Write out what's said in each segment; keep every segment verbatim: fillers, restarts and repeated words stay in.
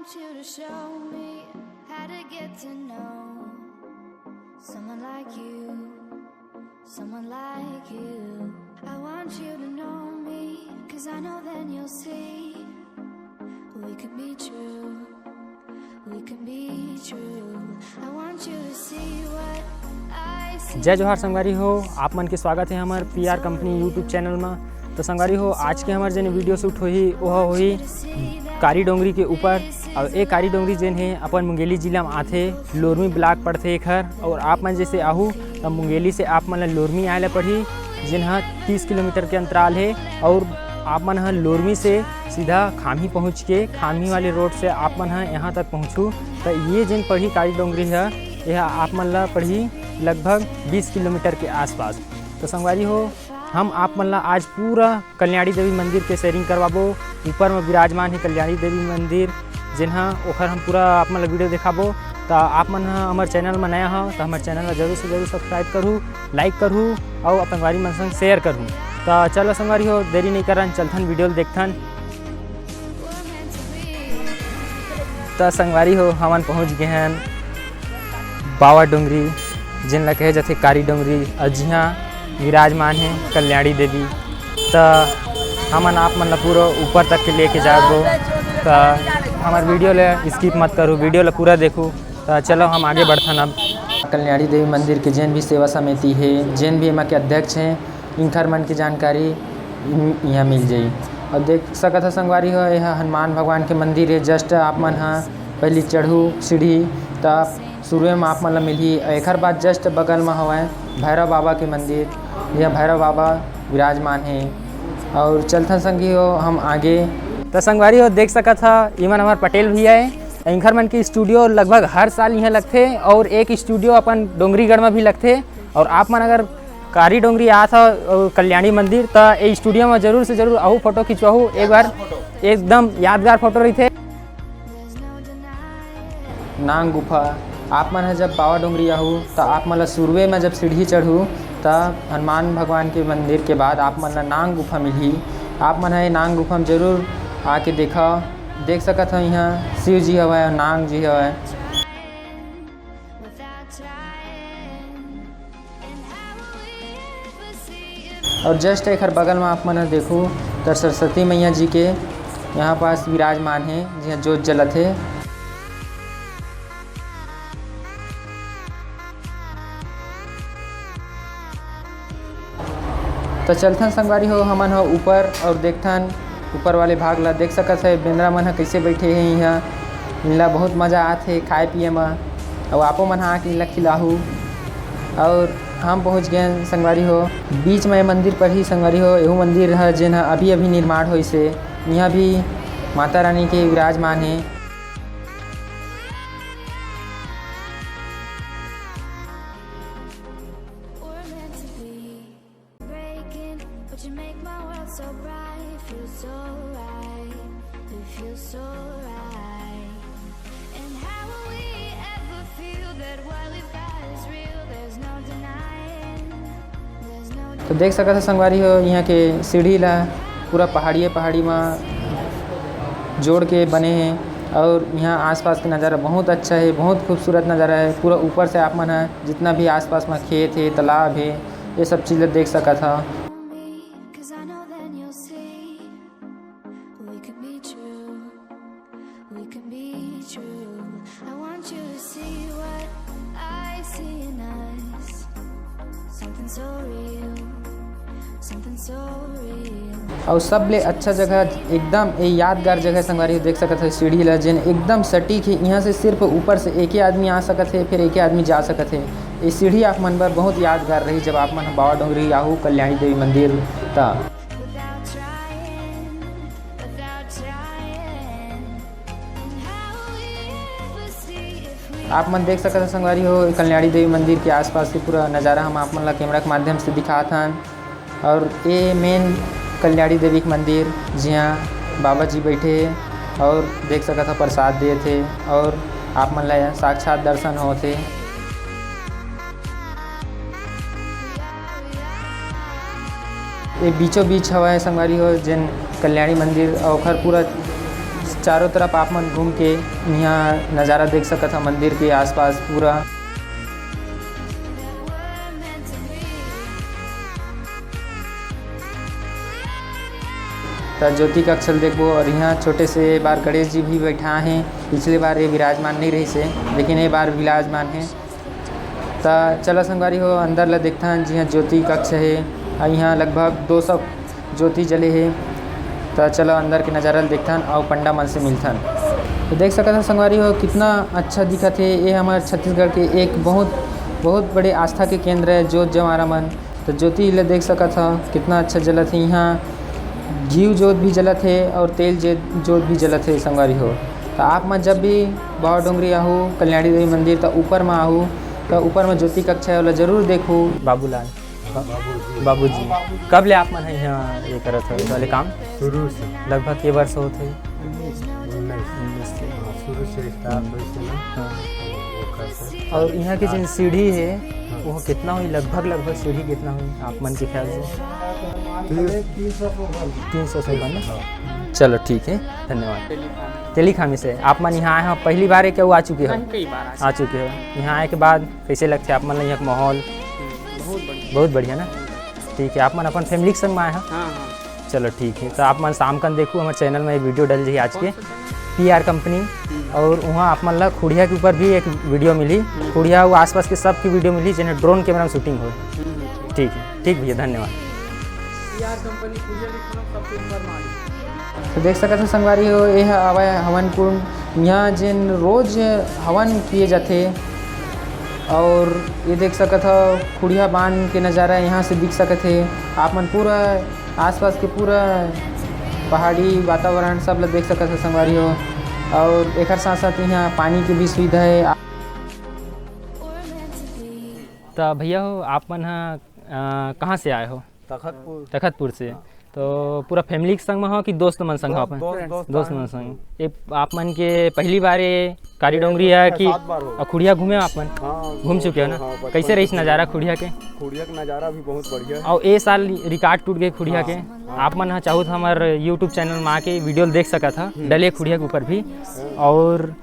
You to show me how to get to know someone like you, someone like you. I want you to know me, 'cause I know then you'll see we could be true, we could be true. I want you to see what I see. जय जोहार संगवारी हो, आप मन के स्वागत है हमर P R company YouTube channel में। तो संगवारी हो, आज के हमर जेन वीडियो शूट होही, ओह होही कारी डोंगरी के ऊपर। और ए कारी डोंगरी जेन हे, अपन मुंगेली जिला में आथे, लोरमी ब्लॉक पड़थे एखर। और आप मन जैसे आहू, त मुंगेली से आप मन ला लोरमी आए ला पड़ही, जेन ह तीस किलोमीटर के अंतराल हे। और आप मन ह लोरमी से सीधा खाम्ही पहुँच के, खाम्ही वाले रोड से आप मन ह यहाँ तक पहुँचू, त ये जेन पड़ही कारी डोंगरी ह, यह आप मन ला पड़ही लगभग बीस किलोमीटर के आसपास। तो संगवारी हो, हम आप मन ला आज पूरा कल्याणी देवी मंदिर के शेयरिंग करवाबो। ऊपर में विराजमान है कल्याणी देवी मंदिर, जेन ह ओखर हम पूरा आप मन ला वीडियो देखाबो। त आप मन ह हमर चैनल में नया हो, त हमर चैनल ला जरूर से जरूर सब्सक्राइब करहू, लाइक करहू और अपन संगवारी मन संग शेयर करहू। त चलो संगवारी हो, देरी नहीं करन, चलथन वीडियो ल देखथन। त संगवारी हो, हमन पहुँच गए हन बाबा डोंगरी, जेन ला कहे जाथे कारी डोंगरी, और जिहाँ विराजमान है कल्याणी देवी। त हमन आप मन ला पूरा ऊपर तक के लेके जाबो। त हमर वीडियो ला स्किप मत करू, वीडियो ला पूरा देखू। त चलो हम आगे बढ़थन अब। कल्याणी देवी मंदिर के जेन भी सेवा समिति है, जेन भी एमा के अध्यक्ष हैं, इनकर मन के जानकारी इन-, यहाँ मिल जाई। और देख सकत ह संगवारी हो, यह हनुमान भगवान के मंदिर है। जस्ट आप मन ह पहली चढ़ू सीढ़ी, त शुरुए में आप मन ला मिलही। एखर बाद जस्ट बगल में हवय भैरव बाबा के मंदिर, यहाँ भैरव बाबा विराजमान है। और चलथन संगी हो हम आगे। त संगवारी हो, देख सकत ह, इमन हमार पटेल भैया है। इनकर मन के स्टूडियो लगभग हर साल यहाँ लगथे और एक स्टूडियो अपन डोंगरीगढ़ में भी लगथे। और आप मन अगर कारी डोंगरी आत ह, अ, कल्याणी मंदिर, त ए स्टूडियो में जरूर से जरूर आहू, फोटो खिंचवाहू एक बार, एकदम यादगार फोटो रहिथे। नांग गुफा, आप मन ह जब बाबा डोंगरी आहू, त आप मन ल शुरुए में जब सीढ़ी चढ़ू, त हनुमान भगवान के मंदिर के बाद आप मन ल नांग गुफा मिलही। आप मन ह ये नांग गुफा में जरूर आके देखा, देख सकत हो, यहाँ शिव जी हवय, नांग जी हवय। और जस्ट एखर बगल में आप मन ह देखू, त सरस्वती मैया जी के यहाँ पास विराजमान हे, जिहाँ जोत जलत हे। त चलथन संगवारी हो, हमन ह ऊपर और देखथन ऊपर वाले भाग ला। देख सकत हे बेंदरा मन ह कइसे बइठे हे इहाँ। इनला बहुत मजा आत हे खाए पिए म, अउ आपो मन ह आके इनला खिलाहू। और हम पहुँच गए संगवारी हो, बीच में मंदिर पर ही संगवारी हो, एहू मंदिर ह जेन ह अभी अभी निर्माण होइस हे। इहाँ भी माता रानी के विराजमान हे। We're meant to be breaking, but you make my world so bright. Feels so right, it feels so right. And how will we ever feel that what we've got is real? There's no denying, there's no तो देख सकत हो संगवारी हो, यहाँ के सीढ़ी ला पूरा पहाड़िए पहाड़ी में जोड़ के बने हे। और यहाँ आसपास के नज़ारा बहुत अच्छा हे, बहुत खूबसूरत नज़ारा हे। पूरा ऊपर से आप मन ह जितना भी आसपास में खेत हे, तालाब हे, ये सब चीज़ ला देख सकत ह। 'Cause I know then you'll see we can be true, we can be true. I want you to see what I see in us. Something so real, something so real. और सबले अच्छा जगह, एकदम ये यादगार जगह संगवारी हो, देख सकत हे सीढ़ी ला, जेन एकदम सटीक हे। यहाँ से सिर्फ ऊपर से एके आदमी आ सकत हे, फिर एके आदमी जा सकत हे। ये सीढ़ी आप मन बर बहुत यादगार रही, जब आप मन बाबा डोंगरी आहू कल्याणी देवी मंदिर त। आप मन देख सकत हो संगवारी हो, कल्याणी देवी मंदिर के आसपास के पूरा नज़ारा हम आप मन ला कैमरा के माध्यम से दिखात हन। और ये मेन कल्याणी देवी के मंदिर, जिहाँ बाबा जी बैठे हे और देख सकत हो प्रसाद देत हे और आप मन ला साक्षात दर्शन होत हे। ये बीचों बीच हवय संगवारी हो, जेन कल्याणी मंदिर अउ ओखर पूरा चारों तरफ आप मन घूम के यहाँ नज़ारा देख सकत ह मंदिर के आसपास पूरा। त ज्योति कक्ष ल देखबो और यहाँ छोटे से बार गणेश जी भी बैठा हैं। पिछले बार ये विराजमान नहीं रहिस हे, लेकिन ये बार विराजमान है। त चलो संगवारी हो, अंदर ल देखथन, जिहाँ ज्योति कक्ष हे। अउ यहाँ लगभग दो सौ ज्योति जले हे। त चलो अंदर के नज़ारा ल देखथन अउ पंडा मन से मिलथन। तो देख सकत हो संगवारी हो, कितना अच्छा दिखत हे। ये हमर छत्तीसगढ़ के एक बहुत, बहुत बड़े आस्था के केंद्र है ज्योत जवारा मन। तो ज्योति ल देख सकत हो, कितना अच्छा जलत हे। यहाँ घीव जोत भी जलत हे और तेल जे-, जोत भी जलत हे संगवारी हो। तो आप मन जब भी बाबा डोंगरी आहू, कल्याणी देवी मंदिर, तो ऊपर में आहू, तो ऊपर में ज्योति कक्ष है, ओला जरूर देखू। बाबूलाल, बाबूजी। बाबूजी, कब ले आप मन ह यहाँ ये करत हो ये वाले काम? शुरू से। लगभग के वर्ष होत हे? उन्नीस। उन्नीस से। हाँ, शुरू से start होइस हे ना। हाँ। वो करते। और यहाँ की जिन सीढ़ी है, हाँ। वो कितना हुई, लगभग, लगभग सीढ़ी कितना हुई आप मन के ख्याल से? तीन सौ से ऊपर ना? हाँ। चलो ठीक है, धन्यवाद। तेलीखामी से आप मन यहाँ आए हो, पहली बार है क्या वो आ चुके हो? नहीं, कई बार आ आ चुके हो। यहाँ आए के बाद कैसे लगथे आप मन ला यहाँ के माहौल? हम्म, बहुत बढ़िया। बहुत बढ़िया ना? ठीक है, आप मन अपन family के संग में आए हो? हाँ, हाँ। चलो ठीक है, तो आप मन शाम कन देखू, हमर channel में video डल जाही आज के, कौन सा channel? पी आर कंपनी। हम्म। और वहाँ आप मन ला खुड़िया के ऊपर भी एक video मिली, हम्म। खुड़िया वो आसपास के सब की video मिली, जेन drone camera में shooting होय। हम्म, हम्म। ठीक है, ठीक भैया, धन्यवाद। पी आर कंपनी खुड़िया लिखो ना, सबसे ऊपर में आ जाए। तो देख सकत हो संगवारी हो, ये ह-, आवे हवन कुंड, यहाँ जेन रोज हवन किए जाथे। और ये देख सकत हो, खुड़िया बांध के नज़ारा यहाँ से दिख सकत हे। आप मन पूरा आसपास के पूरा पहाड़ी वातावरण सब ल देख सकत हो संगवारी हो। और एकर साथ साथ यहाँ पानी के भी सुविधा है। त भैया हो, आप मन ह, अ, कहाँ से आए हो? तखतपुर। तखतपुर से। हाँ। तो पूरा family के संग में हो कि दोस्त मन संग हो दोस्त, अपन? दोस्त, दोस्त दोस्त आए मन हैं। संग। ये आप मन के पहली बार ये कारी डोंगरी है कि सात बार हो गए। खुड़िया घूमे आप मन? हाँ, घूम चुके हो ना? हाँ, बचपन कैसे रहिस से नज़ारा खुड़िया के? खुड़िया का नज़ारा भी बहुत बढ़िया है। और ए साल record टूट गए खुड़िया हाँ, के। हाँ। आप मन ह चाहू तो हमर YouTube channel में आके video देख सकत ह, हम्म। डले खुड़िया के ऊपर भी। हाँ। और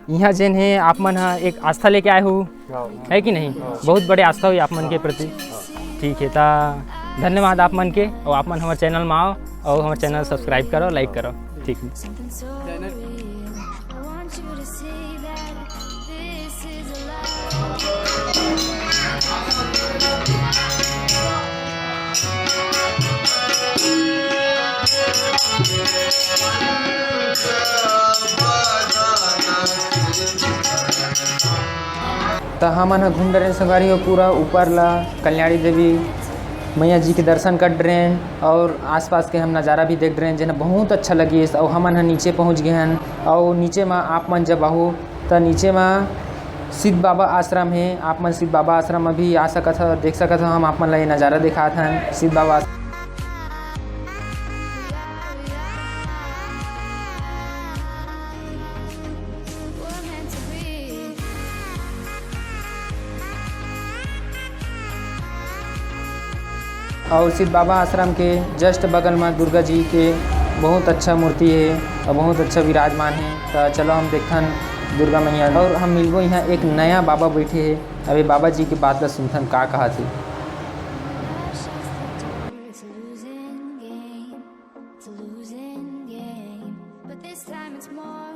यहाँ जेन है, आप मन ह एक आस्था लेके आए हो, हाँ। है कि नहीं? हाँ। बहुत बड़े आस्था हुई आप मन के प्रति। हाँ। ठीक है, त धन्यवाद आप मन के, और आप मन हमर channel में आओ और हमर channel subscribe करो, like करो। ठीक है। त हमन ह घूम डरेन संगवारी हो पूरा ऊपर ला, कल्याणी देवी मैया जी के दर्शन कर डरेन और आसपास के हम नज़ारा भी देख डरेन, जेन बहुत अच्छा लगिस। और हमन ह नीचे पहुँच गए हन और नीचे मा आप मन जब आहू त नीचे मा सिद्ध बाबा आश्रम हे। आप मन सिद्ध बाबा आश्रम में भी आ सकत ह, देख सकत ह। हम आप मन ला ये नज़ारा दिखात हन सिद्ध बाबा आश्रम। और सिद्ध बाबा आश्रम के just बगल में दुर्गा जी के बहुत अच्छा मूर्ति है और बहुत अच्छा विराजमान है। तो चलो हम देखथन दुर्गा मैया और हम मिलबो यहाँ एक नया बाबा बैठे है। अबे बाबा जी के बात ला सुनथन का कहा थे। It's a losing game. It's a losing game. But this time it's more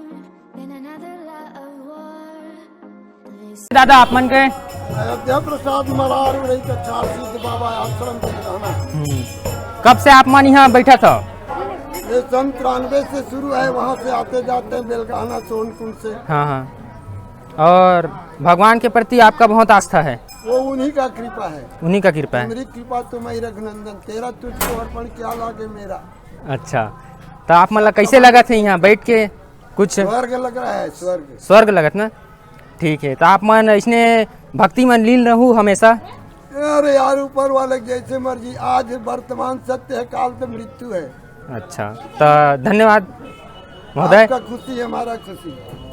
than another love war. दादा, आप मन के? अयोध्या प्रसाद मरार उड़ई कछार सिद्ध बाबा आश्रम के रहना। हम्म। कब से आप मन यहाँ बैठा था? ये सन तिरानवे से शुरू है, वहाँ से आते जाते हैं बेलगाना सोनकुंड से। हाँ, हाँ। और भगवान के प्रति आपका बहुत आस्था है? वो उन्हीं का कृपा है। उन्हीं का कृपा है। मेरी कृपा तो मैं रघुनंदन, तेरा तुझको अर्पण क्या लागे मेरा। अच्छा, तो आप मन ला कैसे लगत है यहाँ बैठ के? कुछ स्वर्ग लग रहा है, स्वर्ग। स्वर्ग लगत ना? ठीक है, तो आप मन इसने भक्ति में लीन रहू हमेशा। अरे यार, ऊपर वाले की जैसे मर्जी, आज वर्तमान सत्य है, काल तो मृत्यु है। अच्छा, तो धन्यवाद महोदय। आपका खुशी है, हमारा खुशी है।